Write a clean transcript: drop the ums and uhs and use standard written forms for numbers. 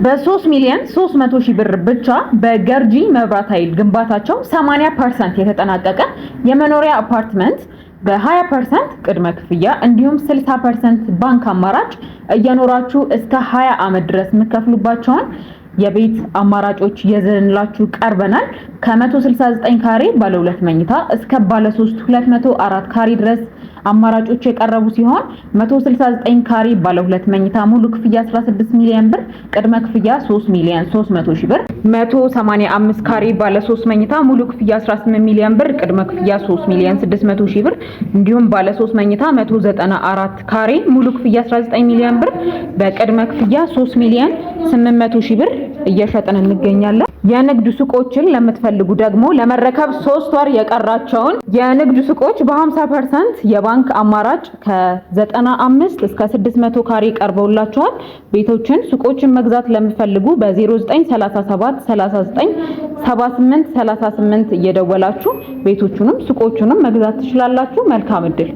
በ3 ሚሊዮን 300 ሺህ ብር ብቻ በገርጂ መብራት ኃይል ግንባታቸው 80% የተጠናቀቀ የመኖሪያ አፓርትመንት በ20% ቅድመ ክፍያ እንዲሁም 60% ባንክ አማራጭ እየኖራችሁ እስከ 20 ዓመት ድረስ የምትከፍሉባቸውን የቤት አማራጮች ይዘንላችሁ ቀርበናል። ከ169 ካሬ ባለ 2 መኝታ እስከ ባለ 3 204 ካሬ ድረስ አማራጮች የቀረቡ ሲሆን 169 ካሬ ባለ 2 መኝታ ሙሉ ክፍያ 16 ሚሊዮን ብር፣ ቅድመ ክፍያ 3 ሚሊዮን 300 ሺህ ብር። 185 ካሬ ባለ 3 መኝታ ሙሉ ክፍያ 18 ሚሊዮን ብር፣ ቅድመ ክፍያ 3 ሚሊዮን 600 ሺህ ብር። እንዲሁም ባለ 3 መኝታ 194 ካሬ ሙሉ ክፍያ 19 ሚሊዮን ብር፣ በቅድመ ክፍያ 3 ሚሊዮን 800 ሺህ ብር እየሸጥን እንገኛለን። የንግድ ሱቆችን ለምትፈልጉ ደግሞ ለመረከብ 3 ወር የቀራቸውን የንግድ ሱቆች በ50% የባንክ አማራጭ ከ95 እስከ 600 ካሬ ቀርበውላችኋል። ቤቶችን፣ ሱቆችን መግዛት ለምትፈልጉ በ0937 39 78 38 እየደወላችሁ ቤቶቹንም ሱቆቹንም መግዛት ትችላላችሁ። መልካም እድል።